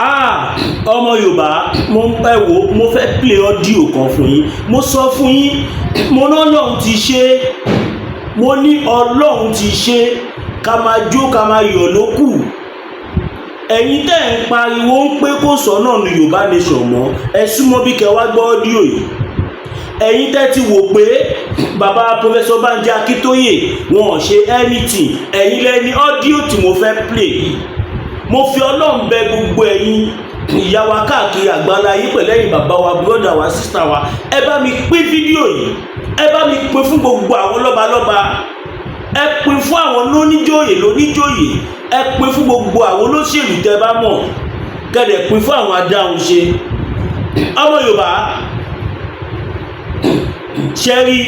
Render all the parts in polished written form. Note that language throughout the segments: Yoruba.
Ah, ọmọ Yorùbá, mo ẹ wo, mo fẹ́ play audio kan fún yín. Mo sọ fún yín, mo ní Ọlọ́run ti ṣe. Mo ní Ọlọ́run ti ṣe, ká máa jó, ká máa yọ̀ ló kù. Ẹ̀yin tẹ́ ń pariwo ń pé kò sọ́nà ní Yorùbá Nation mọ́, ẹ súnmọ́ bí kẹ́ wá gbọ́ audio yìí. Ẹ̀yin tẹ́ ti wò pé bàbá Professor Banji Akíntóyè wọn ò ṣe anything, ẹ̀yin lẹ́ni audio tí mo fẹ́ play yìí. Mo fi Ọlọ́run bẹ gbogbo ẹ̀yin ìyá wa káàkiri àgbáńlá yìí, pẹ̀lú ẹ̀yin bàbá wa, brother wa, sister wa, ẹ bá mi pín fídíò yìí. Ẹ bá mi pín fún gbogbo àwọn lọ́balọ́ba, ẹ pín fún àwọn lóníjòyè lóníjòyè, ẹ pín fún gbogbo àwọn olóṣèlú tẹ́ bá mọ̀, kẹ́dẹ̀ pín fún àwọn adáhunṣe. Ọmọ Yorùbá, ṣẹ́rí,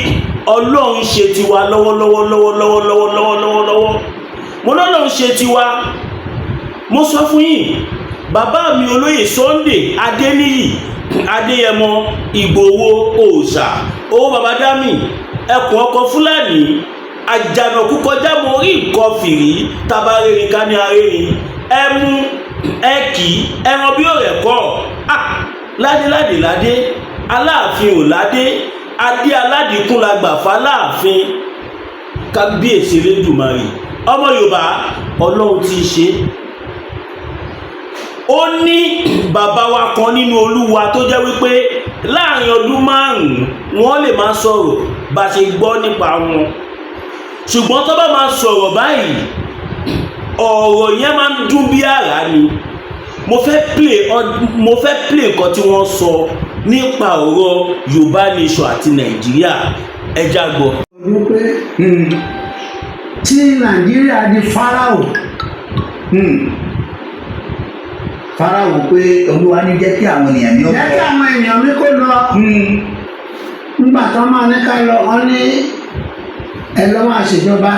Ọlọ́run ṣe tiwa lọ́wọ́lọ́wọ́ lọ́wọ́lọ́wọ́ lọ́wọ́lọ́wọ́ lọ́wọ́lọ́wọ́. Mo lọ́lọ́run ṣe tiwa. Mo sọ fún yín, bàbá mi olóyè Sunday Adéníyì Adéyẹmọ Ìgbòho òòṣà, owó baba dami, ẹkùn ọkọ Fúlàní àjànàkú kọjá, mo rí nǹkan fìrí tabarẹ́rin ká ní arẹ́rin ẹmu ẹkì ẹran bí òrẹ̀ kọ́. Ah, ládé ládé ládé, Aláàfin ò ládé, adé aládìkún la gbà fáláàfin. Kábíyèsí Elédùmarè. Ọmọ Yorùbá, Ọlọ́run ti ṣe. Ó ní bàbá wa kan nínú Olúwa tó jẹ́ wípé láàrin ọdún 5 wọ́n lè máa sọ̀rọ̀ bá ṣe gbọ́ nípa wọn, ṣùgbọ́n tó bá máa sọ̀rọ̀ báyìí, ọ̀rọ̀ yẹn máa ń dún bí àrá ni. Mo fẹ́ play nǹkan tí wọ́n sọ nípa ọ̀rọ̀ Yorùbá Nation àti Nàìjíríà. Ẹ já gbọ́. Ọdún pé tí Nàìjíríà di Fáráò. Fáráò pé Olúwa ní jẹ́ kí àwọn ènìyàn ní Jẹ́ kí àwọn èèyàn mi kó lọ. Nígbà tó máa ní ká lọ, wọ́n ní ẹ lọ́ máa ṣèjọba,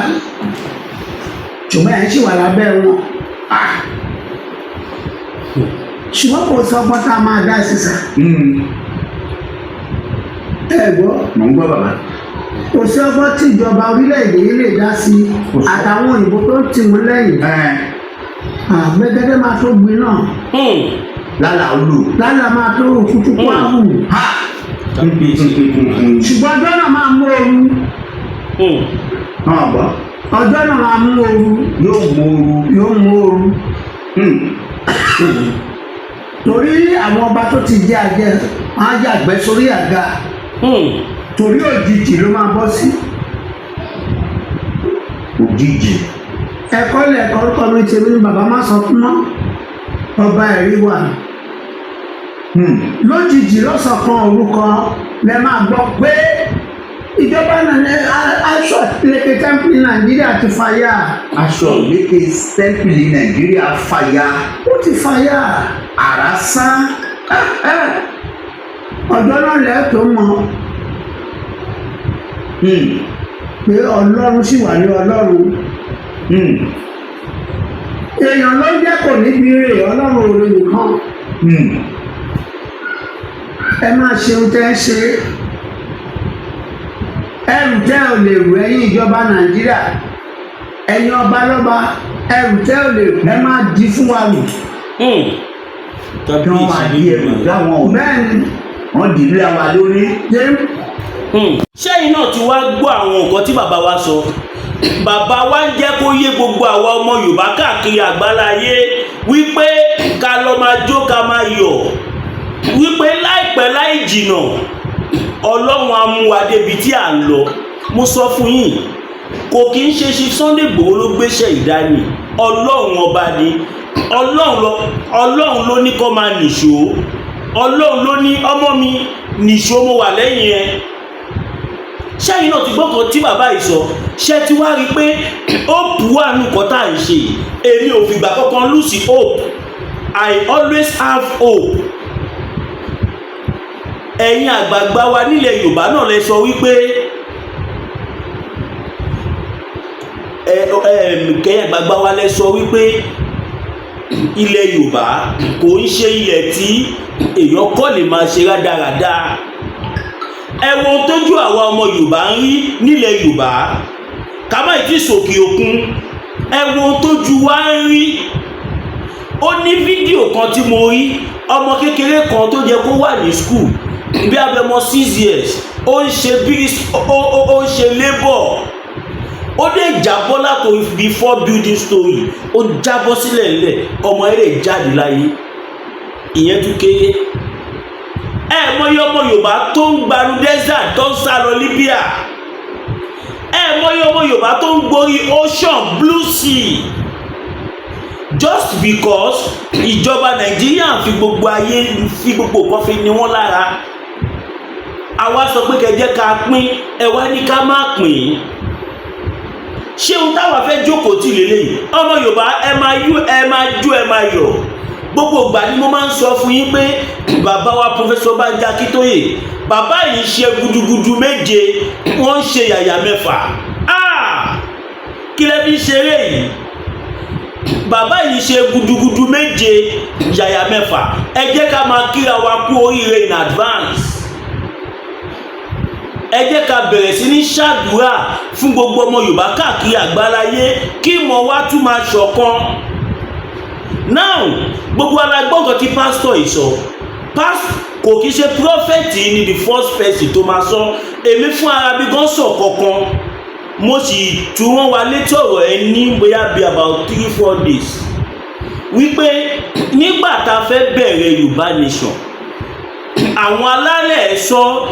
ṣùgbọ́n ẹ̀ ń ṣì wà lábẹ́ wọn. Ah! Ṣùgbọ́n kò sọ ọgbọ́n tá a máa dá sísà. Ẹ gbọ́. Mò ń gbọ́, bàbá. Kò sí ọgbọ́n tí ìjọba orílẹ̀-èdè yìí lè dá sí. Kò sí. Àtàwọn òyìnbó tó ń tì wọ́n lẹ́yìn, àgbẹ̀gẹ́dẹ́ máa tó gbin náà. Lálàá olù. Lálẹ́ máa tó kútùkú àhù. Kábíyèsí. Ṣùgbọ́n ọjọ́ náà máa mú ooru. Náà gbọ́. Ọjọ́ náà máa mú ooru. Yóò mú ooru. Yóò mú ooru, torí àwọn ọba tó ti jẹ àjẹ wọn á yàgbẹ́ sórí àga, torí òjijì ló máa bọ́ sí. Òjijì. Ẹ̀kọ́ lẹ̀kọ́. Orúkọ mi tèmi ni bàbá má sọ fún mọ́, ọba ẹ̀rí wà. Lójijì, lọ́sàn-án orúkọ lẹ máa gbọ́ pé ìjọba aṣọ ìlẹ̀kẹ̀ tẹ́ḿpìlì Nàìjíríà ti fàyà. Aṣọ ìlékè tẹ́ḿpìlì Nàìjíríà fàya. Ó ti fàyà. Àrá sán. Ọjọ́ náà lẹ́ẹ̀ tó mọ̀ pé Ọlọ́run sì wà ní Ọlọ́run. Èèyàn ló jẹ́ kò níbi rè, Ọlọ́run òre nìkan. Ẹ máa ṣe ohun tẹ́ ẹ ṣe. Ẹrù tẹ́ ò lè rù, ẹ̀yin ìjọba Nàìjíríà, ẹ̀yin ọba lọ́ba, ẹrù tẹ́ ò lè rù, ẹ máa di fún wa rù. Kí wọ́n máa di ẹrù láwọn ò Bẹ́ẹ̀ ni. Wọ́n dì í lé wa lórí. Jẹ́. Ṣẹ́yìn náà ti wá gbọ́ àwọn nǹkan tí bàbá wa sọ. Bàbá wa ń jẹ́ kó yé gbogbo àwa ọmọ Yorùbá káàkiri àgbáláyé wípé ká lọ máa jó, ká máa yọ̀, wípé láìpẹ́ láì jìnà, Ọlọ́run á mú wa débi tí à ń lọ. Mo sọ fún yín, kò kí ń ṣe ṣe Sunday Igboho ló gbéṣẹ́ ìdání. Ọlọ́run ọba ni. Ọlọ́run ló ní kó máa nìṣó. Ọlọ́run ló ní ọmọ mi nìṣó, mo wà lẹ́yìn ẹ. Ṣẹ́yìn náà ti gbọ́kàn tí bàbá yìí sọ? Ṣé ti wá rí i pé hope wà nù kọ́ tá à ń ṣe yìí? Èmi ò fìgbà kankan lose hope. I always have hope. Ẹ̀yin àgbààgbà wa nílẹ̀ Yorùbá náà lẹ sọ wípé kẹ́yìn àgbààgbà wa lẹ sọ wípé ilẹ̀ Yorùbá kò ń ṣe ilẹ̀ tí èèyàn kọ́ lè máa ṣe rádaràda. Ẹ wo ohun tójú àwa ọmọ Yorùbá ń rí nílẹ̀ Yorùbá, ká má tí sòkè òkun. Ẹ wo ohun tójú wa ń rí. Ó ní fídíò kan tí mo rí, ọmọ kékeré kan tó jẹ́ kó wà ní school bí abẹmọ 6 years, ó ń ṣe bí ó ń ṣe labour, ó dé jábọ́ látòrí bí four building story, ó jábọ́ sílẹ̀ ńlẹ̀, ọmọ ẹ̀ lè jáde láyé. Ìyẹn tún kéré. Ẹ mọyì ọmọ Yorùbá tó ń gbanú desert, tó ń sá lọ Libya. Ẹ mọyì ọmọ Yorùbá tó ń gborí ocean, blue sea, just because ìjọba Nàìjíríà fi gbogbo ayé, fi gbogbo nǹkan fi ní wọ́n lára. Àwa sọ pé kẹjẹ ká pín, ẹ wá ní ká má pín. Ṣé ohun táwa fẹ́ jókòó tì lélẹ́yìí? Ọmọ Yorùbá, ẹ máa yú, ẹ máa jó, ẹ máa yọ̀. Gbogbo ìgbà ni mo máa ń sọ fún yín pé bàbá wa, Professor Banji Akíntóyè, bàbá yìí ṣe gudugudu méje, wọ́n ń ṣe yàyà mẹ́fà. Ah! Kí lẹ́ fi ń ṣeré yìí? Bàbá yìí ṣe gudugudu méje, yàyà mẹ́fà. Ẹ jẹ́ ká máa kíra wa kú oríire in advance. Ẹ jẹ́ ká bẹ̀rẹ̀ sí ní ṣàdúrà fún gbogbo ọmọ Yorùbá káàkiri àgbáláyé, kí ìmọ̀ wa tún máa ṣọ̀kan. Now, gbogbo alágbọ́ngàn tí pásítọ̀ yìí sọ, kò kí ṣe prophet ni the first person tó máa sọ. Èmi fún ara mi gan sọ kankan, mo sì tú wọn wá létí ọ̀rọ̀ ẹ ní bóyá bí about 3-4 days, wípé nígbà tá a fẹ́ bẹ̀rẹ̀ Yorùbá Nation, àwọn alálẹ̀ sọ,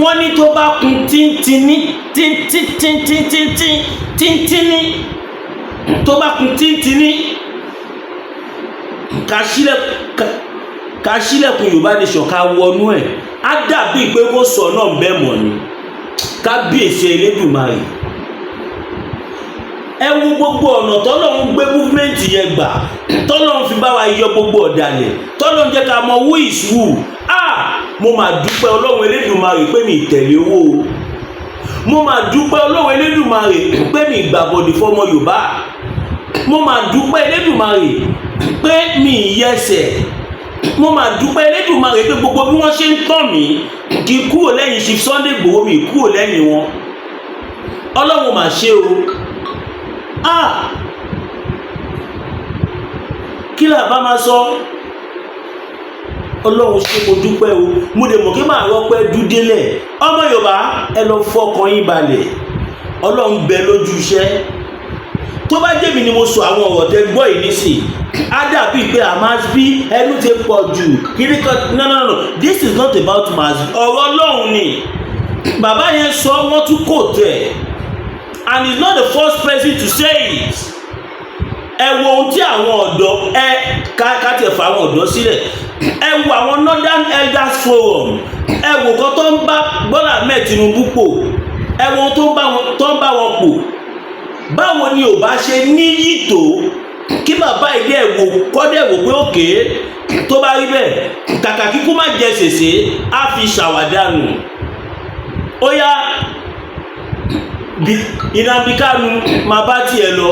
wọ́n ní tó bá kun tíntínní tíntíntíntíntín tíntínní, tó bá kun tíntínní, ká sílẹ̀kùn Yorùbá Nation, ká wọnú ẹ̀, á dàbí pé kó sọ náà bẹ́ẹ̀ mọ̀ ni. Kábíyèsí Elédùmarè, ẹ wo gbogbo ọ̀nà tọ́lọ́run gbé movement yẹn gbà, tọ́lọ́run fi bá wa yọ gbogbo ọ̀dàlẹ̀, tọ́lọ́run jẹ́ ká mọ who is who. Ah, mo máa dúpẹ́ Ọlọ́run Elédùmarè pé mi tẹ̀lé owó o. Mo máa dúpẹ́ Ọlọ́run Elédùmarè pé mi gbàbọ̀dì fọmọ Yorùbá. Mo máa dúpẹ́ Elédùmarè pé mi yẹsẹ̀. Mo máa dúpẹ́ Elédùmarè pé gbogbo bí wọ́n ṣe ń tàn mí kí n kúrò lẹ́yìn Chief Sunday Igboho, mi kúrò lẹ́yìn wọn. Ọlọ́run mà ṣe o. Ah, kí là bá máa sọ? Ọlọ́run ṣe, mo dúpẹ́ o. Mo lè mọ̀ kí màá rọ́pẹ́ dúdélẹ̀. Ọmọ Yorùbá, ẹ lọ fọkàn yín balẹ̀, Ọlọ́run bẹ lójú iṣẹ́. Tó bá jẹ́mi ni mo sọ àwọn ọ̀rọ̀ tẹ gbọ́ yìí nísìn, á dàbí pé àmásbí ẹnu ti pọ̀ jù kíní kan. No, no, no, this is not about mass. Ọ̀rọ̀ Ọlọ́run ni bàbá yẹn sọ, wọ́n tún kò tẹ̀, and he is not the first person to say it. Ẹ wo ohun tí àwọn ọ̀dọ́ ẹ ká tiẹ̀ fà àwọn ọ̀dọ́ sílẹ̀. Ẹ wo àwọn Northern Elders Forum, ẹ wo kan tó ń bá Bọ́lá Ahmed Tinubu pò, ẹ wo ohun tó ń bá wọn pò. Báwo ni ò bá ṣe níyì tó kí bàbá ilé ẹ̀ wò kọ́dẹ̀ wò pé òkè tó bá rí bẹ́ẹ̀, kàkà kíkú má jẹ sèse, á fi ṣàwàdànù. Ó yá, Nnamdi Kanu, máa bá tiẹ̀ lọ.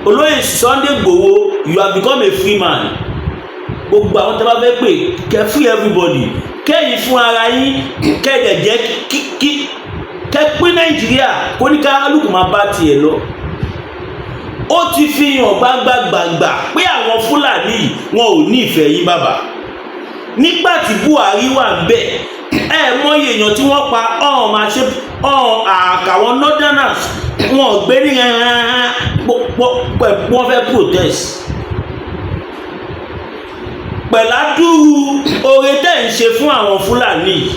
Olóyè Sunday Igboho, you have become a free man. Gbogbo àwọn tí a bá fẹ́ pè kẹ́ free everybody, kẹ́yìn fún ara yín, kẹ́dẹ̀ jẹ́ kí kẹ́ pín Nàìjíríà, kó ní kálukú máa bá tiẹ̀ lọ. Ó ti fi hàn gbangba gbangba pé àwọn Fúlàní yìí, wọn ò ní ìfẹ́ yín, bàbá. Nígbà tí Buhari wà ń bẹ̀, ẹ mọyì èèyàn tí wọ́n pa ọ̀hún, máa ṣe ọ̀hún àkàwọn northerners, wọn ò gbé ní wọ́n fẹ́ protest pẹ̀ládùrú oore tẹ́ ń ṣe fún àwọn Fúlàní yìí.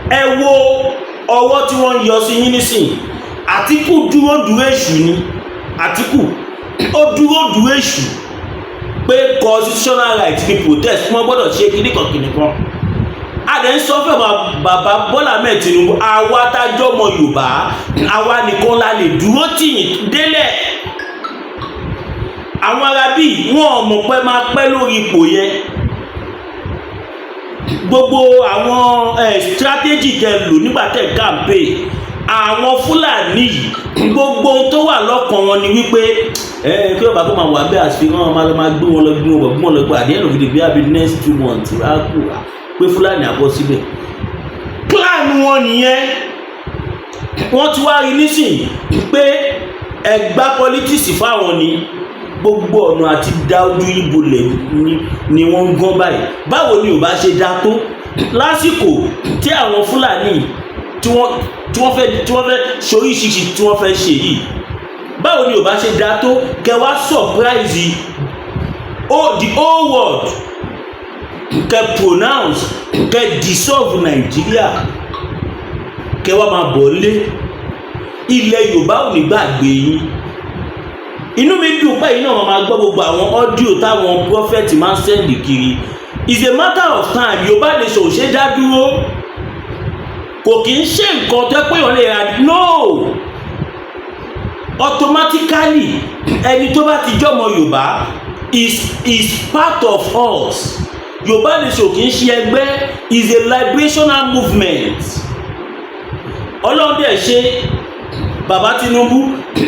Ẹ wo ọwọ́ tí wọ́n ń yọ sí yín nísìn. Àtíkù dúró dúró èṣù ni. Àtíkù ó dúró dúró èṣù pé constitutional right ni protest, wọ́n gbọ́dọ̀ ṣe kíníkan kíníkan. A dẹ̀ ń sọ fún bàbá Bọ́lá Ahmed Tinubu, àwa tájọ́ ọmọ Yorùbá, àwa nìkan la lè dúró tìyìn délẹ̀. Àwọn arábí wọn ò mọ̀ pé máa pẹ́ lórí ipò yẹn. Gbogbo àwọn strategy tẹ lò nígbà tẹ campaign, àwọn Fúlàní yìí, gbogbo ohun tó wà lọ́kàn wọn ni wípé ẹ kí bàbá kó máa wà bẹ́ẹ̀, àti wọn máa lọ máa gbé wọn lọ, gbé wọn bọ̀, gbé wọn lọ gbé. At the end of the day, bí i next 2 months, á kú pé Fúlàní àbọ̀ síbẹ̀. Plan wọn nìyẹn. Wọ́n ti wá rí nísìnyí pé ẹgbá politics fáwọn ni. Gbogbo ọ̀nà àti dá ojú yín bolẹ̀ ni wọ́n ń gán báyìí. Báwo ni ò bá ṣe dá tó lásìkò tí àwọn Fúlàní tí wọ́n fẹ́ ṣoríṣiríṣi tí wọ́n fẹ́ ṣe yìí? Báwo ni ò bá ṣe dá tó kẹ wá surprise the whole world, kẹ pronounce, kẹ dissolve Nàìjíríà, kẹ wá máa bọ̀ lé? Ilẹ̀ Yorùbá ò ní gbàgbé yín. Inú mi dùn pé yín náà máa gbọ́ gbogbo àwọn audio táwọn prophet máa ń send kiri. It's a matter of time. Yorùbá Nation ò ṣe dá dúró. Kò kì í ṣe nǹkan tó pé wọ́n lè ra. No, automatically, ẹni tó bá ti jọmọ Yorùbá is part of us. Yorùbá Nation kì í ṣe ẹgbẹ́, is a liberational movement. Ọlọ́run dẹ̀ ṣe, bàbá Tinubu,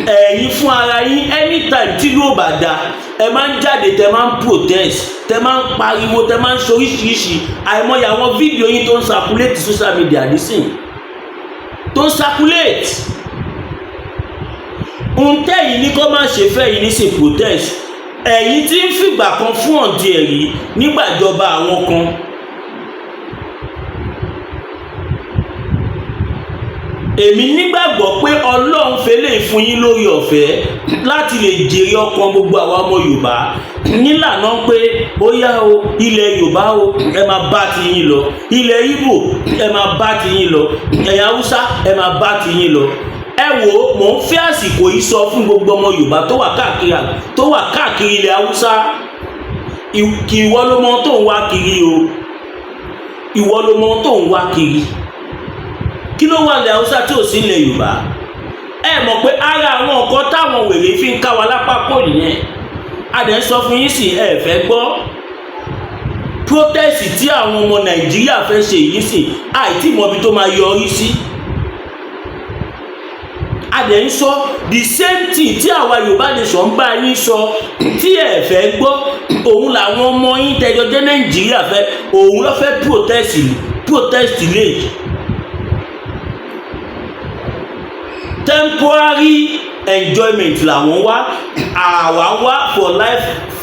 ẹ̀yin fún ara yín, anytime tí yóò bá da, ẹ máa ń jáde, tẹ máa ń protest, tẹ máa ń pariwo, tẹ máa ń ṣoríṣiríṣi. Àìmọye àwọn fídíò yín tó ń circulate social media nísìn, tó ń circulate. Ntẹ́yìn ní kó má ṣe fẹ́ yìí nísìn, protest ẹ̀yin tí ń fìgbà kan fún ọ̀dì ẹ̀rí nígbàjọba àwọn kan. Èmi nígbàgbọ́ pé Ọlọ́run fẹ́lẹ́ fún yín lórí ọ̀fẹ́ láti lè jèrè ọkàn gbogbo àwa ọmọ Yorùbá nílànà pé ó yá o, ilẹ̀ Yorùbá o, ẹ máa bá ti yín lọ, ilẹ̀ Ìgbò, ẹ máa bá ti yín lọ, ẹ̀yin Haúsá, ẹ máa bá ti yín lọ. Ẹ wò ó, mò ń fẹ́ àsìkò yìí sọ fún gbogbo ọmọ Yorùbá tó wà káàkiri ilẹ̀ Haúsá kì. Ìwọ ló mọ tó ń wá kiri o. Ìwọ ló mọ tó ń wá kiri. Kí ló wà ilẹ̀ Haúsá tí ò sí ilẹ̀ Yorùbá? Ẹ mọ̀ pé ara àwọn nǹkan táwọn wèrè fi ń ká wa lápá pọ̀ nìyẹn. A dẹ̀ ń sọ fún yín sí, ẹ fẹ́ gbọ́. Protest tí àwọn ọmọ Nàìjíríà fẹ́ ṣe yìí sì àìtí mọbi tó máa yọrí sí. A dẹ̀ ń sọ the same thing tí àwa Yorùbá Nation ń bá yín sọ tí ẹ fẹ́ gbọ́. Òun làwọn ọmọ yín tẹjọ jẹ́ Nàìjíríà fẹ́, òun ló fẹ́ protest lè temporary enjoyment làwọn wá. Àwa wá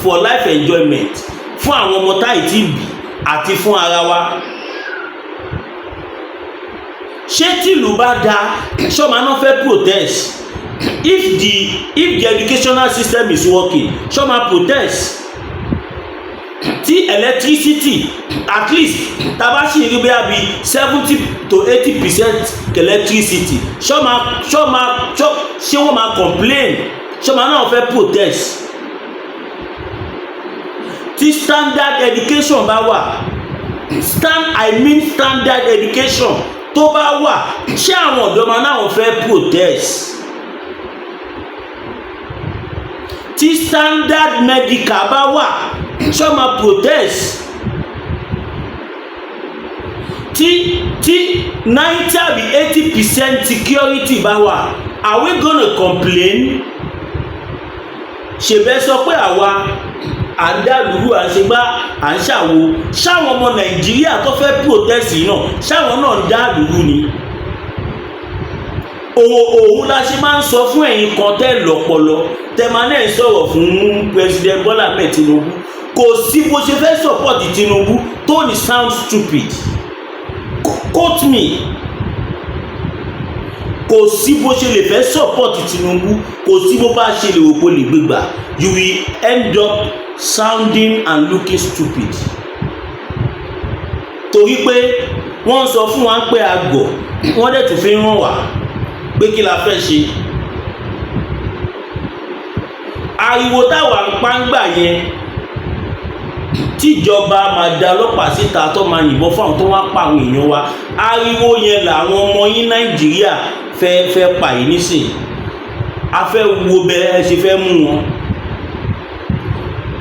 for life enjoyment, fún àwọn ọmọ táyì tí bì àti fún ara wa. Ṣé tìlú bá da, ṣọ́mà náà fẹ́ protest? If the educational system is working, ṣọ́mà protest? Tí electricity, at least taba sì rí bóyá bí 70 to 80% electricity, ṣọ́mà ṣọ́mà ṣọ́ ṣé wọ́n máa complain? Ṣọ́mà náà fẹ́ protest? Tí standard education bá wà, stand I mean standard education tó bá wà, ṣé àwọn ọ̀dọ́ máa náà fẹ́ protest? Tí standard medical bá wà, ṣé wọ́n máa protest? Tí 90 àbí 80% security bá wà, are we gonna complain? Ṣèbẹ́ sọ pé àwa à ń dàlúrú, à ń ṣe gbá, à ń ṣàwo. Ṣáwọn ọmọ Nàìjíríà tó fẹ́ protest yìí náà, ṣáwọn náà ń dàlúrú ni? Òun la ṣe máa ń sọ fún ẹ̀yin kan tẹ́ lọ́pọlọ, tẹ́ máa náà sọ̀rọ̀ fún President Bola Ahmed Tinubu. Kò sí bó ṣe fẹ́ support Tinubu tó ní sound stupid. Quote me, kò sí bó ṣe lè fẹ́ support Tinubu, kò sí bó bá ṣe lè wò kó lè gbégbà, you will end up sounding and looking stupid, torí pé wọ́n sọ fún wa pé a gọ̀, wọ́n dẹ̀ tún fi ń ràn wá pé kí la fẹ́ ṣe. Ariwo táwa ń pa ń gbà yẹn, tíjọba máa da ọlọ́pàá síta tó máa yìnbọn fáwọn tó wá pa àwọn èèyàn wa, ariwo yẹn làwọn ọmọ yín Nàìjíríà fẹ́ fẹ́ pa yìí nísìn. A fẹ́ wo bẹ́ẹ̀ ṣe fẹ́ mú wọn.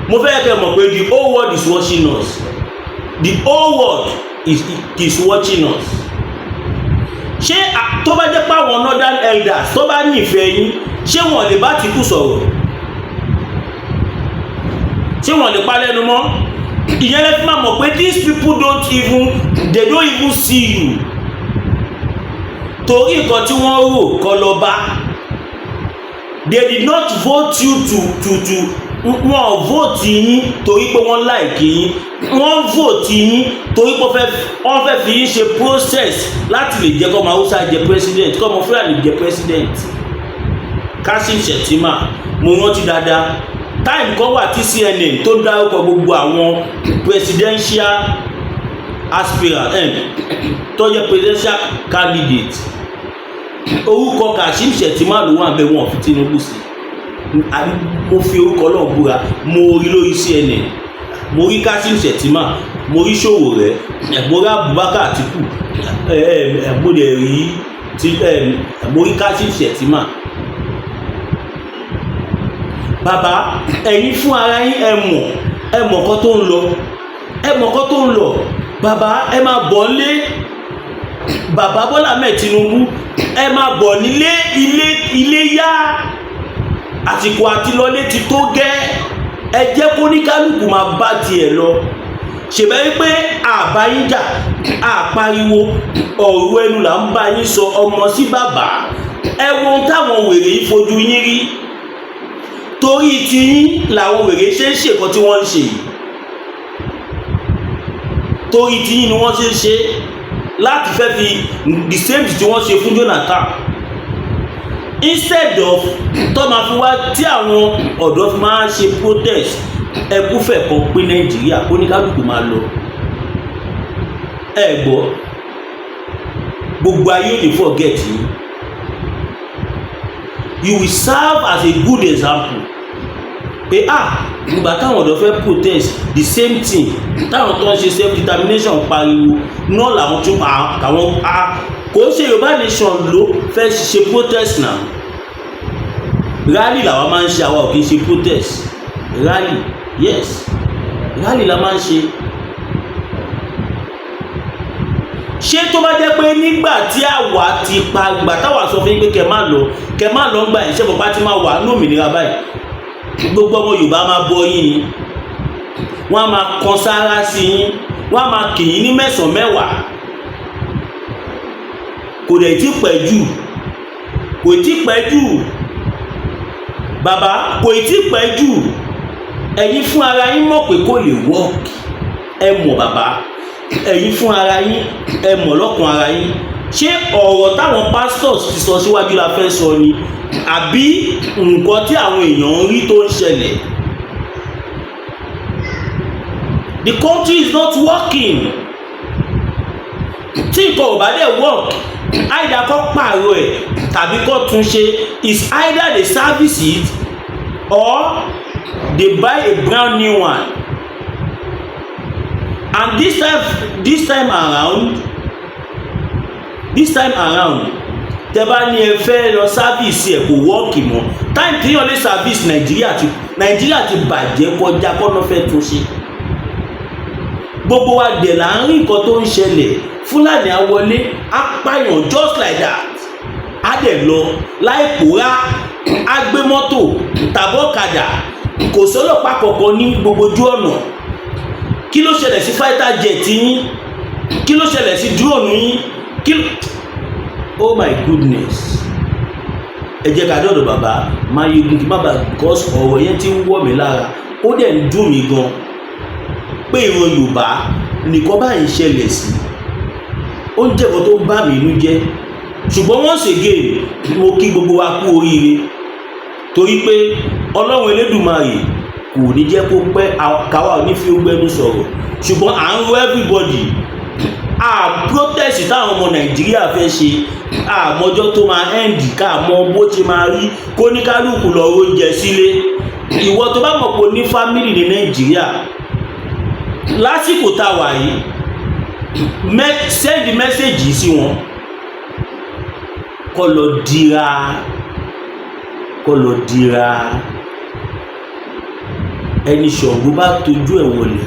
Mo fẹ́ kẹ́ mọ̀ pé the whole world is watching us. The whole world is watching us. Ṣé tó bá jẹ́ pé àwọn northern elders tó bá nífẹ̀ẹ́ yín, ṣé wọ́n lè bá Àtìkù sọ̀rọ̀? Ṣé wọ́n lè pa lẹ́nu mọ́? Ìyẹn lè fi máa mọ̀ pé these people don't even they don't even see you, torí nǹkan tí wọ́n rò kọ́ lọ bá. They did not vote you to to to Wọn ò vote yín torí pé wọ́n like yín. Wọ́n vote yín torí pé wọ́n fẹ́ fi yín ṣe process láti lè jẹ́ kọ́mọ Haúsá jẹ president, kọ́mọ Fúlàní jẹ president. Kashim Shettima, mo rántí dáadáa, time kan wà tí CNN tó dárúkọ gbogbo àwọn presidential aspirant tó jẹ́ presidential candidate. Orúkọ Kashim Shettima ló wà bẹ́ẹ̀, wọ́n fi Tinubu sí. Mo fi orúkọ náà búra, mo rí lórí CNN. Mo rí Kashim Shettima, mo rí Sowore, mo rí Abubakar Atiku, mo dẹ̀ rí mo rí Kashim Shettima. Bàbá, ẹ̀yin fún ara yín, ẹ mọ̀ nǹkan tó ń lọ, ẹ mọ̀ nǹkan tó ń lọ. Bàbá, ẹ máa bọ̀ nílé. Bàbá Bọ́lá Ahmed Tinubu, ẹ máa bọ̀ nílé. Ilé ilé yá, àsìkò àti lọlé ti tó gẹ́. Ẹ jẹ́ kó ní kálukú máa bá tiẹ̀ lọ. Ṣèbẹ́ wípé àbá yín jà, àpariwo ọ̀rọ̀ ẹnu là ń bá yín sọ, ọmọ sí bàbá. Ẹ wo ohun táwọn wèrè yìí fojú yín rí. Torí tiyín làwọn wèrè ṣe ń ṣèkan tí wọ́n ń ṣe yìí. Torí tiyín ni wọ́n ṣe ń ṣe láti fẹ́ fi the same thing tí wọ́n ṣe fún Jonathan. Instead of tó máa fi wá tí àwọn ọ̀dọ́ fi máa ṣe protest, ẹkúfẹ̀ kan pín Nàìjíríà, kó ní kálukú máa lọ. Ẹ gbọ́, gbogbo ayé ò ní forget yín. You will serve as a good example pé, ah, ìgbà táwọn ọ̀dọ́ fẹ́ protest, the same thing táwọn tó ń ṣe self determination pariwo náà làwọn tún àwọn a kò ṣe Yorùbá nation ló fẹ́ ṣe protest náà. Rally làwọn máa ń ṣe, àwa ò kì í ṣe protest. Rally, yes, rally la máa ń ṣe. Ṣé tó bá jẹ́ pé nígbà tí àwa ti pa ìgbà táwa sọ fún yín pé kẹ má lọ, kẹ má lọ ń gbà yín, ṣé mo bá ti máa wà ní òmìnira báyìí, gbogbo ọmọ Yorùbá máa bọ yín ni, wọ́n á máa kan sára sí yín, wọ́n á máa kì yín ní mẹ́sàn-án mẹ́wàá. Kò dẹ̀ tí pẹ́ jù, kò tí pẹ́ jù, bàbá, kò tí pẹ́ jù. Ẹ̀yin fún ara yín mọ̀ pé kò lè work. Ẹ mọ̀, bàbá, ẹ̀yin fún ara yín, ẹ mọ̀ lọ́kàn ara yín. Ṣé ọ̀rọ̀ táwọn pastors ti sọ síwájú la fẹ́ sọ ni, àbí nǹkan tí àwọn èèyàn ń rí tó ń ṣẹlẹ̀? The country is not working. Tí nǹkan ò bá dẹ̀ work, either kó pààrọ̀ ẹ̀ tàbí kó tún ṣe. Is either they service it or they buy a brand new one. And this time around, tẹ bá ní ẹ fẹ́ lọ service ẹ̀, kò work mọ́. Time téèyàn lè service Nàìjíríà ti, Nàìjíríà ti bàjẹ́ kọjá kọ́nà fẹ́ tún ṣe. Gbogbo wa dẹ̀ là ń rí nǹkan tó ń ṣẹlẹ̀. Fúlàní á wọlé, á pààyàn just like that, á dẹ̀ lọ láì pòórá, á gbé mọ́tò tàbí ọ̀kadà. Kò sọ́lọ́pàá kankan ní gbogbo ojú ọ̀nà. Kí ló ṣẹlẹ̀ sí fighter jet yín? Kí ló ṣẹlẹ̀ sí drone yín? Kí ló, oh my goodness! Ẹ jẹ́ ká dọ̀dọ̀ bàbá Máyégún kí má bàa, because ọ̀rọ̀ yẹn ti ń wọ̀ mí lára, ó dẹ̀ ń dùn mí gan pé ìran Yorùbá nìkan báyìí ṣẹlẹ̀ sí. Ó ń jẹ́ nǹkan tó ń bà mí inú jẹ́. Ṣùgbọ́n once again, mo kí gbogbo wa kú oríire, torí pé Ọlọ́run Elédùmarè kò ní jẹ́ kó pẹ́ káwa ò ní fi gbẹnu sọ̀rọ̀. Ṣùgbọ́n à ń rọ everybody a protest táwọn ọmọ Nàìjíríà fẹ́ ṣe, àmọ́jọ́ tó máa end, ká mọ bó ṣe máa rí, kó ní kálukú lọ oúnjẹ sílé. Ìwọ tó bá mọ̀ pé o ní family ní Nàìjíríà lásìkò tá a wà yìí, send message yìí sí wọn, kó lọ dira, kó lọ dira. Ẹni Ṣàngó bá tójú ẹ̀ wọlé,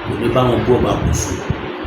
kò ní bá wọn bọ́ ọba kò sùn.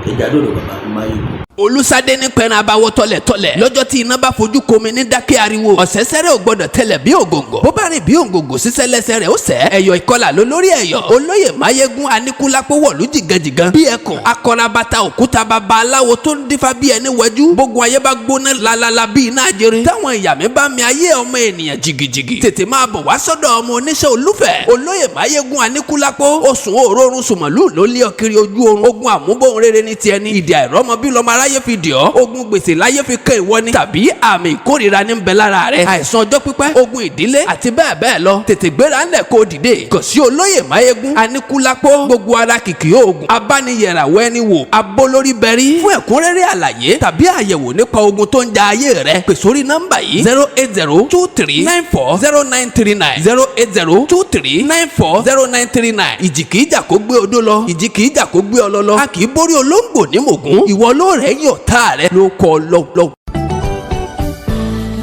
Ẹja dọ̀dọ̀ bàbá Máyégún. Olùsádé ní pẹran abawọ tọlẹtọlẹ lọ́jọ́ tí iná bá fojú komi ní dákẹ́ ariwo. Ọ̀sẹ̀sẹ̀rẹ̀ ò gbọ́dọ̀ tẹlẹ̀ bí ògòǹgò, bó bá rìn bí ògòǹgò sísẹ́ lẹ́sẹ̀ rẹ̀ ó sẹ́. Ẹ̀yọ̀ ìkọlà ló lórí ẹ̀yọ̀. Olóyè Máyégún Aníkúlápó wọ̀lú jìgànjìgàn bí ẹkùn akọrabata òkúta baba aláwo tó ń dífá bí ẹni wẹjú. Gbogbo ayé bá gbóná lalala bí iná ajere, táwọn ìyá mi bá mi ayé ọmọ ènìyàn jìgìjìgì, tètè máa bọ̀ wá sọ́dọ̀ ọmọ oníṣẹ́ olúfẹ̀ olóyè Máyégún Aníkúlápó. Oṣù òórùn sùmọ̀lú ló lé ọ kiri ojú oorun. Ogun àmúbọ̀n rere ní tiẹ̀ ní ìdí àìrọ́mọ bí lọ́mọ aráyé fi dì ọ́. Ogun gbèsè láyé fi kẹ́ ìwọ ni, tàbí àmì ìkórìíra ní ń bẹ lára rẹ, àìsàn ọjọ́ pípẹ́, ogun ìdílé àti bẹ́ẹ̀ bẹ́ẹ̀ lọ. Tètè gbéra ńlẹ̀ kó dìde kàn sí olóyè Máyégún Aníkúlápó. Gbogbo ara kìkì oògùn abániyẹ̀ràwọ̀ ẹni wò abólórí bẹ̀rí. Fún ẹ̀kúnrẹ́rẹ́ àlàyé tàbí àyẹ̀wò nípa ogun tó ń ja ayé rẹ, pè sórí nọ́mbà yìí: 08023940939, 08023940939. Ìjì kìí jà kó gbé odó lọ, ìjì kìí jà kó gbé ọlọ lọ. A kì í borí olóńgbò ní mògún. Ìwọ ló rẹ̀ yọ̀ tá rẹ̀ ló kọ́ lọ́wọ́.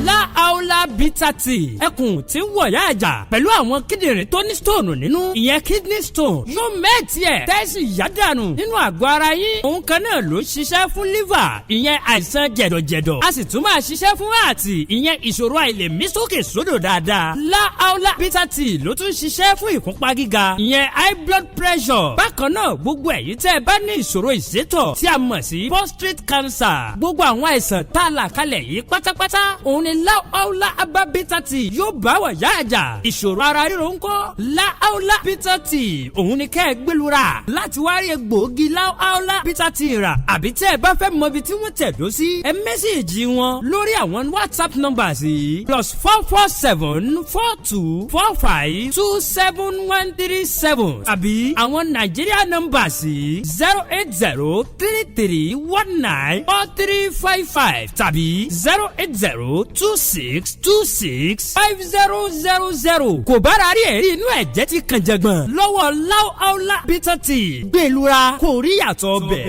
Láàólà Bitter Tea, ẹkùn tí ń wọ̀yá àjà pẹ̀lú àwọn kíndìnrín tó ní stone nínú, ìyẹn kidney stone, yóò mẹ́ẹ̀tì ẹ̀ tẹ́sí yádànù nínú àgọ́ ara yín. Òun kan náà ló ṣiṣẹ́ fún liver, ìyẹn àìsàn jẹ̀dọ̀jẹ̀dọ̀. A sì tún máa ṣiṣẹ́ fún heart, ìyẹn ìṣòro àìlèmí sókè sódò dáadáa. Láàólà Bitter Tea ló tún ṣiṣẹ́ fún ìfúnpá gíga, ìyẹn high blood pressure. Bákan náà, gbogbo ẹ̀yin tẹ́ ẹ bá ní ìṣòro ìsétọ̀ tí a mọ̀ sí prostate cancer, gbogbo àwọn àìsàn tá a là kalẹ̀ yìí pátápátá, òun ni Láàólà Herbal Bitter Tea yóò bá wà yá àjà. Ìṣòro ara ríro ńkọ́? Láàólà Bitter Tea, òun ni kẹ́ ẹ gbẹlura láti wá rí egbòogi Láàólà Bitter Tea rà. Àbí tẹ́ ẹ bá fẹ́ mọ ibi tí wọ́n tẹ̀dó sí, ẹ message wọn lórí àwọn WhatsApp numbers yìí: +447424527137, àbí àwọn Nàìjíríà numbers yìí: 08033194355 tàbí 08026265000. Kò bára rí ẹ̀rí inú ẹ̀jẹ̀ ti kàn jẹ̀gbọ̀n lọ́wọ́ Láúláú Bitter Tea, gbẹ̀lura kò rí yàtọ̀ bẹ̀.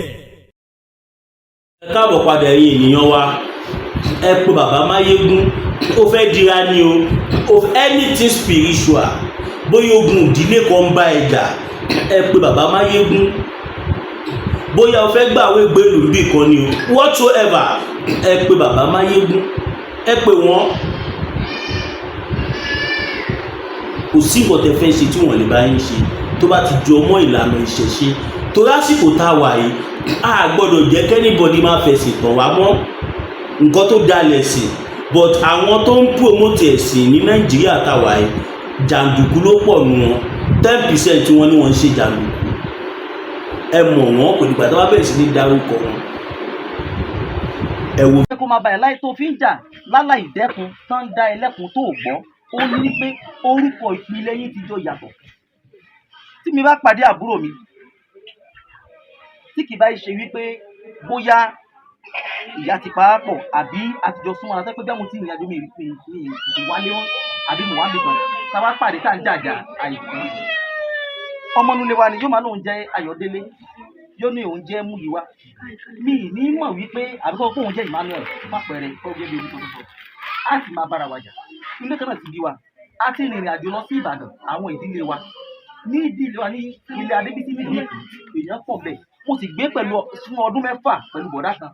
Ẹ káàbọ̀ padà, ẹ̀yin ènìyàn wa. Ẹ pé bàbá Máyégún, ó fẹ́ dira ni o, of anything spiritual, bóyá ogun ìdílé kan ń bá ẹ jà, ẹ pé bàbá Máyégún. Bóyá o fẹ́ gbàwé gbèlú bí kan ni o, whatsoever, ẹ pé bàbá Máyégún, ẹ pé wọ́n. Kò sí nǹkan tẹ́ fẹ́ ṣe tí wọ́n lè bá yín ṣe tó bá ti jọ mọ́ ìlànà ìṣẹ̀ṣe. Torí àsìkò tá a wà yìí, a gbọ́dọ̀ jẹ́ kí anybody máa fẹ̀sìn tàn wá mọ́. Nǹkan tó dalẹ̀ sí, but àwọn tó ń promote ẹ̀sìn ní Nàìjíríà tá a wà yìí, jàǹdùkú ló pọ̀ nù wọn. 10% wọn ni wọ́n ń ṣe jàǹdùkú. Ẹ mọ̀ wọ́n, kò dìgbà tó bá bẹ̀rẹ̀ sí ní dárúkọ wọn. Ẹ wo. Pé kó máa bá ẹ láì tó fi ń jà láláì dẹ́kun tán ń dá ẹlẹ́kun tó gbọ́, ó ní pé orúkọ ìpìlẹ̀ yín ti jọ yàtọ̀. Tí mi bá pàdé àbúrò mi, tí kì bá ṣe wípé bóyá ìyá ti pa á pọ̀ àbí àtijọ́ súnmọ́ ara, pé bí àwọn tí ìrìn àjò mi mi mi wálé wọn àbí mo wá mi kan, tá a bá pàdé tá à ń jàjà àìsàn, ọmọ nulẹ̀ wa ni yóò máa lóun jẹ́ Ayọ̀délé, yóò ní òun jẹ́ Múyìwá, mi ì ní mọ̀ wípé àbíkọ́ pé òun jẹ́ Emmanuel fàpẹẹrẹ kọ́ gẹ́gẹ́ bí orúkọ tó sọ. Á sì máa bára wa jà. Ilé kan náà ti bí wa, a ti rìnrìn àjò lọ sí Ìbàdàn. Àwọn ìdílé wa ní ìdílé wa ní ilé Adébísí nílùú Èkó, èèyàn pọ̀ bẹ́ẹ̀. Mo sì gbé pẹ̀lú fún ọdún 6 pẹ̀lú bọ̀dá kan,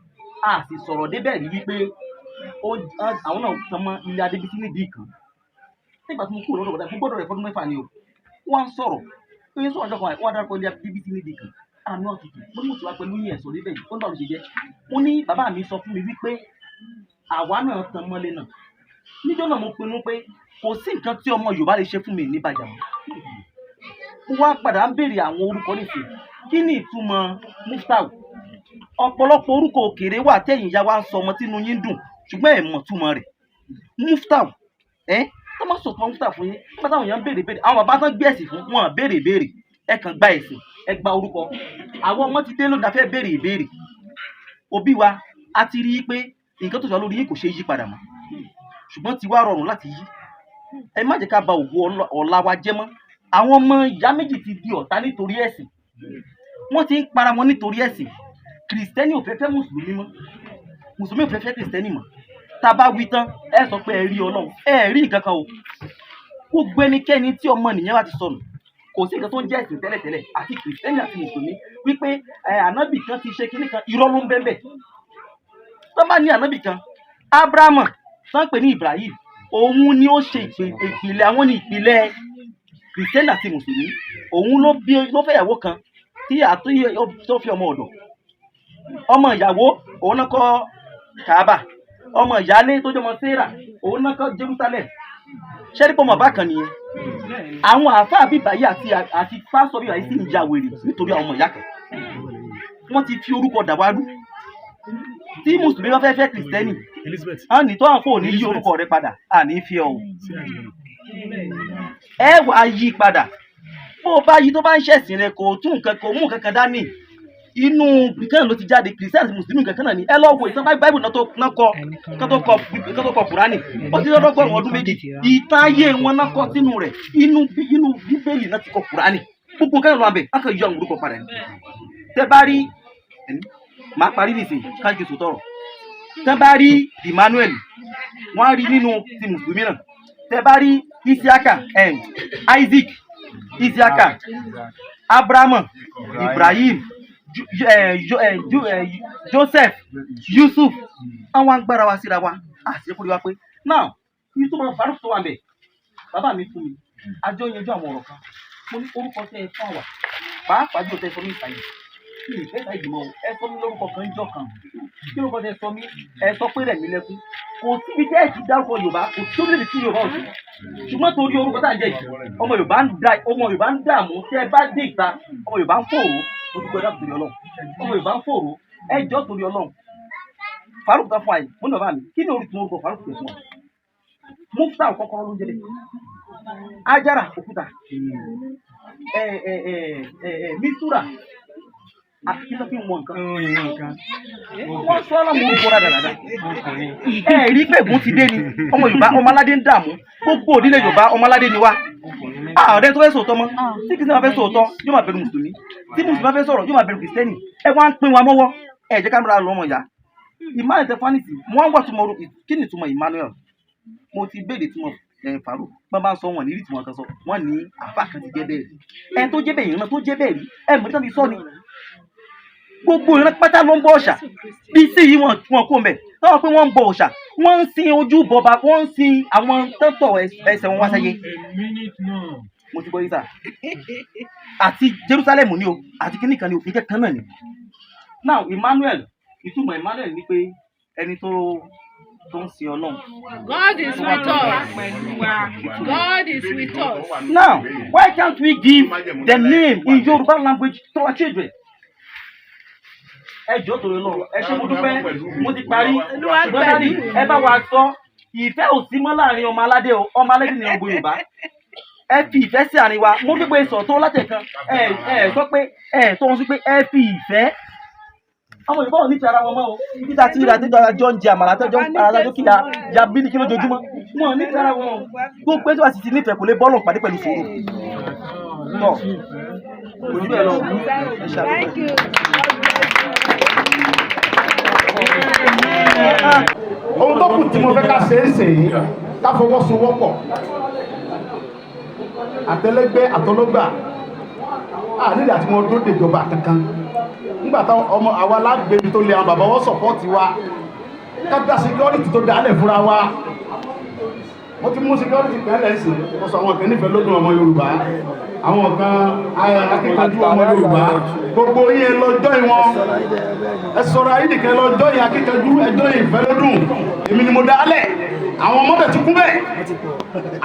a sì sọ̀rọ̀ débẹ̀ rí wípé àwọn náà tan mọ́ ilé Adébísí nídìí kan. Nígbà tí mo kúrò lọ́dọ̀ bọ̀dá, mo gbọ́dọ̀ rẹ̀ fọdún 6 ni o. Wọ́n á sọ̀rọ̀ pé sọ̀rọ̀ ọjọ́ kan, wọ́n á dárúkọ ilé Adébísí nídìí kan àmì ọ̀tútù. Mo ní mo ti wá pẹ̀lú yín, ẹ̀sọ́ débẹ̀ yìí. Ó ní báwo ló ṣe jẹ́? Mo ní bàbá mi sọ fún mi wípé àwa náà tan mọ́lé náà. Níjọ́ náà, mo pinnu pé kò sí nǹkan tí ọmọ Yorùbá lè ṣe fún mi ní bàjá. Mo wá padà ń béèrè àwọn orúkọ nìsín, kí ni ìtumọ̀ Muftau? Ọ̀pọ̀lọpọ̀ orúkọ òkèèrè wà tẹ̀yìn ìyá wa ń sọ ọmọ tínú yín dùn, ṣùgbọ́n ẹ̀ mọ̀ túmọ̀ rẹ̀. Muftau ẹ́ tó má sọ̀tún Muftau fún yín. Nígbà táwọn èèyàn ń béèrè béèrè, àwọn bàbá tán gbé ẹ̀sìn fún wọn béèrè béèrè, ẹ kàn gba ẹ̀sìn, ẹ gba orúkọ. Àwọn ọmọ ti dé lónìí, a fẹ́ béèrè ìbéèrè. Òbí wa, a ti rí i pé nǹkan tó sọ lórí yín kò ṣeé yí padà mọ́, ṣùgbọ́n ti wá rọrùn láti yí. Ẹ má jẹ́ ká ba ògo ọ̀la wa jẹ́ mọ́. Àwọn ọmọ ìyá méjì ti di ọ̀tá nítorí ẹ̀sìn, wọ́n ti ń para wọn nítorí ẹ̀sìn. Kìrìsìtẹ́nì ò fẹ́ fẹ́ mùsùlùmí mọ́, mùsùlùmí ò fẹ́ fẹ́ kìrìsìtẹ́nì mọ́. Tá a bá wí tán, ẹ sọ pé ẹ rí Ọlọ́run, ẹ rí nǹkan kan o. Gbogbo ẹnikẹ́ni tí ọmọ nìyẹn bá ti sọnù, kò sí nǹkan tó ń jẹ́ ẹ̀sìn tẹ́lẹ̀tẹ́lẹ̀, àti kìrìsìtẹ́nì àti mùsùlùmí, wípé ẹ ànábì kan ti ṣe kinní kan, irọ́ ló ń bẹ́ẹ̀ bẹ́ẹ̀. Tó bá ní ànábì kan, Abrahamu tó ń pè ní Ibrahim, òun ni ó ṣe ìpìlẹ̀ àwọn ní ìpìlẹ̀ Kìrìsìtẹ́nì àti Mùsùlùmí. Òun ló bí, ló fẹ́ ìyàwó kan tí àtúnyẹ tó fi ọmọ ọ̀dọ̀, ọmọ ìyàwó, òun náà kọ́ Kaaba. Ọmọ ìyálé tó jọmọ Sarah, òun náà kọ́ Jerusalem. Ṣẹ́rí pọ̀ mọ̀ bákan nìyẹn. Àwọn àáfàá bíbáyé àti pásítọ̀ bíbáyé sì ń ya wèrè nítorí àwọn ọmọ ìyá kan. Wọ́n ti fi orúkọ dàwárú. Tí Mùsùlùmí bá fẹ́ fẹ́ Kìrìsìtẹ́nì, á ní tó àwọn kò ní yí orúkọ rẹ padà, à ní fi ọ o, ẹ wà á yí padà. Bó o bá yí, tó bá ń ṣẹ̀sìn rẹ, kò tún nǹkan, kò mú nǹkan kan dání. Inú kìrìsìtẹ́nì ló ti jáde. Kìrìsìtẹ́nì àti Mùsùlùmí nǹkan kan náà ni. Ẹ lọ wo ìtàn Báíbù náà tó náà kọ kán tó kọ Kùránì, ó ti lọ́dọ́gọ́rùn ọdún 2. Ìtàn ayé wọn náà kọ sínú rẹ̀. Inú Bíbélì náà ti kọ Kùránì. Gbogbo nǹkan ló wà bẹ̀, wọn kàn yọ àwọn orúkọ padà ní. Tẹ bá rí, màá parí nìsín káàkiri sòtọrọ. Tẹ bá rí Emmanuel, wọn á rí nínú ti Mùsùlùmí náà. Tẹ bá rí Isiaka, Isaac, Isiaka, Abrahamu, Ibrahim, Joseph, Yusuf, àwọn agbára wa síra wa àti wa pé now ní tó máa Faruk tó wà bẹ̀. Bàbá mi fún mi, àjọ yanjú àwọn ọ̀rọ̀ kan. Mo ní orúkọ tẹ́ ẹ fún àwà, pàápàá jù tẹ́ ẹ sọ mí ìsàyè, mi ì fẹ́ sáyé mọ́ o. Ẹ sọ mí lórúkọ kan jọ kan. Kí lórúkọ tẹ́ ẹ sọ mí? Ẹ sọ pé rẹ̀ mí lẹ́kún. Kò síbi tẹ́ ẹ ti dárúkọ Yorùbá, kò sí orílẹ̀-èdè tí Yorùbá ò sí. Ṣùgbọ́n torí orúkọ tá à ń jẹ́ yìí, ọmọ Yorùbá ń dààmú. Tẹ́ ẹ bá dé ìta, ọmọ Yorùbá ń fòrò. Mo dúpẹ́ dáàbò torí Ọlọ́run. Ọmọ Yorùbá ń fòrò. Ẹ jọ́, torí Ọlọ́run, Faruk tó fún àyè, mo ní bàbá mi, kí ni orúkọ Faruk tó fún wa? Mufta, kọ́kọ́rọ́ ló ń jẹ́ bẹ́ẹ̀. Ajara, òkúta. ẹ ẹ ẹ ẹ ẹ Mistura àti kí ló fi ń wọ nǹkan? Wọ́n sọ ọ́ lọ́mọ orúkọ rádaràda. Ẹ rí pé ègún ti dé ni. Ọmọ Yorùbá, ọmọ aládé ń dààmú. Gbogbo òdílé Yorùbá, ọmọ aládé ni wá. Ààrẹ tó fẹ́ sòótọ́ mọ́, tí Kìrìsìtẹ́nì bá fẹ́ sòótọ́, yóò máa bẹ̀rù Mùsùlùmí. Tí Mùsùlùmí bá fẹ́ sọ̀rọ̀, yóò máa bẹ̀rù Kìrìsìtẹ́nì. Ẹ wá ń pín wa mọ́wọ́. Ẹ jẹ́ ká múra lọ́mọ ìyá. Emmanuel Tẹfanisi, mo wá ń wà túmọ̀ orúkọ. Kí ni ìtumọ̀ Emmanuel? Mo ti béèrè túmọ̀ ẹ̀ Faruk bá bá ń sọ wọn ní rí tiwọn kan sọ. Wọn ní àfa kan ti jẹ́ bẹ́ẹ̀ rí, ẹ tó jẹ́ bẹ́ẹ̀, ìran tó jẹ́ bẹ́ẹ̀ rí. Ẹ mọ̀ nítorí sọ ni gbogbo ìran pátá ló ń bọ òòṣà. Bí sí yìí, wọn kó mbẹ táwọn pé wọ́n ń bọ òòṣà, wọ́n ń sin ojú bọba, wọ́n ń sin àwọn tọ́tọ̀ ẹsẹ̀ wọn wá sáyé. Mo ti gbọ́ yín sà. Àti Jerusalem ni o, àti kíní kan ni o, nǹkan kan náà ni. Now, Emmanuel, ìtumọ̀ Emmanuel ni pé ẹni tó ń sin Ọlọ́run. God is with us. God is with us. Now, why can't we give the name in Yoruba language to our children? Ẹ jọ̀ọ́, torí Ọlọ́run, ẹ ṣé, mo dúpẹ́, mo ti parí. Ṣùgbọ́n daddy, ẹ bá wa sọ, ìfẹ́ ò sí mọ́ láàrin ọmọ aládé o. Ọmọ aládé ni ọgbọ Yorùbá. Ẹ fi ìfẹ́ sí àárín wa. Mo dúpẹ́ sọ tó látẹ̀kan. Ẹ sọ pé ẹ tó wọn sí pé ẹ fi ìfẹ́. Ọmọ Yorùbá ò ní ti ara wọn mọ́ o. Ibi tá a ti rí àtijọ́ àjọ ń jẹ àmàlà, àtijọ́ ń para àjọ kíra ya bílíkì lójoojúmọ́, wọn ò ní ti ara wọn o. Gbogbo ẹjọ́ àti ti nífẹ̀ẹ́ kò lè bọ́ọ̀lù pàdé pẹ̀lú sùúrù tọ́. Kò jù bẹ́ẹ̀ lọ. Ẹ ṣàlùfẹ́. Thank you. God bless you. Ohun tó kù tí mo fẹ́ ká ṣe é sè é, ká fọwọ́sowọ́pọ̀, àtẹlẹgbẹ́ àtọlọ́gbà, à nídìí àti wọn dóde ìjọba kankan. Nígbà táwọn ọmọ àwa lágbèbí tó lé, àwọn bàbá wọn support wa, ká dá security tó dálẹ̀ fúnra wa. Wọ́n ti mú security kan lẹ́sìn. Wọ́n sọ àwọn kan nífẹ̀ẹ́ lódún ọmọ Yorùbá, àwọn kan akíkanjú ọmọ Yorùbá. Gbogbo yín, ẹ lọ join wọn. Ẹ sọ̀rọ̀ ayé nìkan, ẹ lọ join akíkanjú, ẹ join ìfẹ́ lódún. Èmi ni mo dálẹ̀. Àwọn ọmọdé ti kún bẹ́ẹ̀.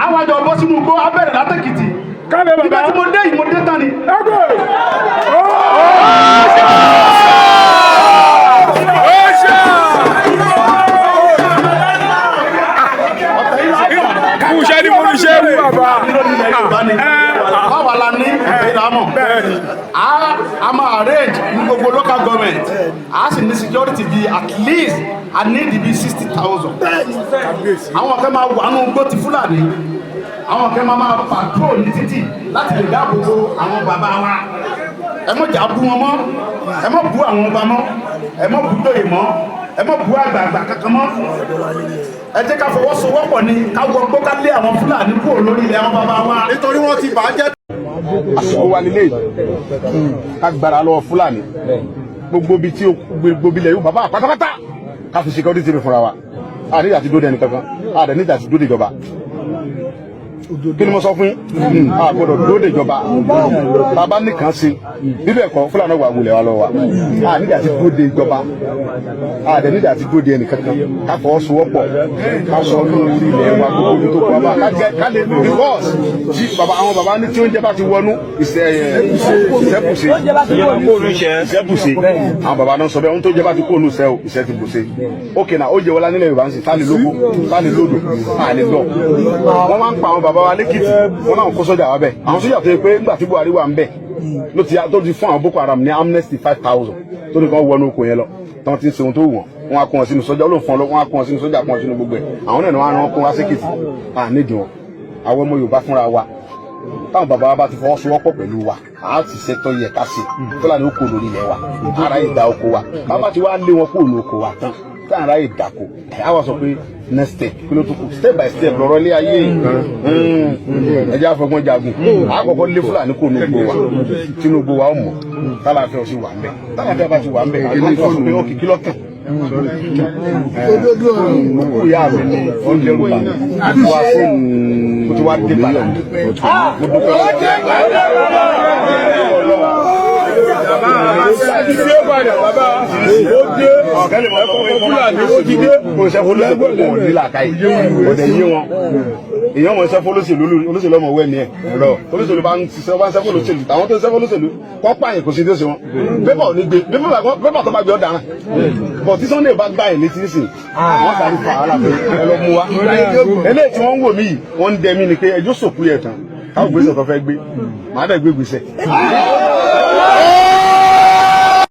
Àwọn àjọ bọ́ sínú igbó abẹ́rẹ́ látẹ̀kìtì. Nígbà tí mo dé yìí, mo dé tán ni. Ọ̀tẹ̀ yìí lápá. Kúṣẹ́ ní mo fi ṣe é wú bàbá. Yorùbá ni báwa la ní ọ̀tẹ̀ yìí lámọ̀. A máa arrange ní gbogbo local government. A sì ní security bíi at least I need bíi 60,000. Àwọn kan máa wà nínú igbó ti Fúlàní, àwọn kan máa patrol ní títì láti lè dáàbò bo àwọn bàbá wa. Ẹ mọ̀ jà bú wọn mọ́, ẹ mọ̀ bú àwọn ọba mọ́, ẹ mọ̀ bú dòye mọ́, ẹ mọ̀ bú àgbààgbà kankan mọ́. Ẹ jẹ́ ká fọwọ́sowọ́pọ̀ ni, ká wọ gbó, ká lé àwọn Fúlàní kúrò lórí ilẹ̀ àwọn bàbá wa. Nítorí wọ́n ti bàá jẹ́. Àsìkò wa nílé ká gbára lọ́wọ́ Fúlàní. Gbogbo ibi tí gbogbo ilẹ̀ yóò bàbá pátápátá, ká Ká fi security mi fúnra wa. A nígbà tí dóde ẹnì kankan, a dẹ̀ nígbà tí dóde ìjọba. Kí ni mo sọ fún yín? A gbọ́dọ̀ dóde ìjọba. Bàbá nìkan ṣe bíbẹ̀ kọ́, Fúlàní wà wulẹ̀ wa lọ wa. A nígbà tí dóde ìjọba, a dẹ̀ nígbà tí dóde ẹnì kankan. Ká fọwọ́sowọ́pọ̀, ká sọ ní orí ilẹ̀ wa, gbogbo ibi tó kọ́ wa ká jẹ́ ká lè, because tí bàbá, àwọn bàbá ní tí oúnjẹ bá ti wọnú, ìṣẹ́ ìṣẹ́bùṣe ìṣẹ́bùṣe. Àwọn bàbá náà sọ bẹ́ẹ̀, ohun tó jẹ́ bá ti kó ònú ìṣẹ́ o, ìṣẹ́ ti bùṣe. Ókè náà, ó jẹ́ wọlá nílẹ̀ Yorùbá ń sìn, tá lè lóko, tá lè lódò, tá lè lọ. Wọ́n máa ń pa àwọn bàbá wa lẹ́kìtì, wọ́n náà kó sọ́jà wa bẹ̀. Àwọn sọ́jà tó yẹ pé nígbà tí Buhari wà ń bẹ̀ ló ti tó ti fún àwọn Boko Haram ní amnesty 5,000, tó ní kàn wọnú oko yẹn lọ, tí wọ́n ti ń ṣe ohun tó wù wọ́n. Wọ́n á kó wọn sínú sọ́jà, ó lò fún ọ, wọ́n á kó wọn sínú sọ́jà, kó wọn sínú gbogbo ẹ̀. Àwọn náà ni wọ́n á rán kó wá sékìtì. À nídìí wọn. Àwọn ọmọ Yorùbá fúnra wa, táwọn bàbá wa bá ti fọwọ́sowọ́pọ̀ pẹ̀lú wa, a ti ṣètò yẹ ká ṣe. Fúlàní ó kó lórí ilẹ̀ wa, ara yìí da oko wa. Bàbá ti wá lé wọn kó lóko oko wa tán, táwọn ará yìí dàkó, a wá sọ pé next step, kí ló tó kù? Step by step lọ́rọ̀ ilé ayé. Ẹ jẹ́ àfọgbọ́n jagun. Àkọ́kọ́ lé Fúlàní kó ní gbó wa, Tinubu wa ó mọ̀ tálàfẹ́ ó sì wà ń bẹ̀. Tálàfẹ́ bá ti wà ń bẹ̀, àwọn tó sọ pé ó kìkí lọ́kàn kú ìyá mi ni ó ń dẹ́rù bà mí wá fóònù, ó ti wá dé padà. Mo dúpẹ́ lọ́wọ́. Ìdí padà, bàbá ó dé ẹ̀kọ́ Fúlàní, ó ti dé. Kò sẹ́ fọlọ́sẹ̀ kò ní làákàyè ọ̀dẹ̀ yé wọn. Èèyàn mọ̀ sẹ́ fọlọ́sẹ̀lú, olóṣèlú ọmọ wẹ̀ ni ẹ̀ lọ. Olóṣèlú bá ń ṣiṣẹ́, bá ń sẹ́ fọlọ́sẹ̀lú, àwọn tó ń sẹ́ fọlọ́sẹ̀lú kọ́ pààyàn, kò sí tó ṣe wọn. Pépà ò ní gbé pépà tó bá gbé ọ̀daràn bọ̀. Tí Sunday bá gbá ẹ̀ létí nísìn, wọ́n sáré fà á lápẹ́ ẹ lọ mú wa. Eléyìí tí wọ́n ń wò mí yìí, wọ́n ń dẹ mí ni pé ẹjọ́ sòkú yẹ̀ tán, káwọn gbèsè tó fẹ́ gbé, màá dẹ̀ gbé gbèsè.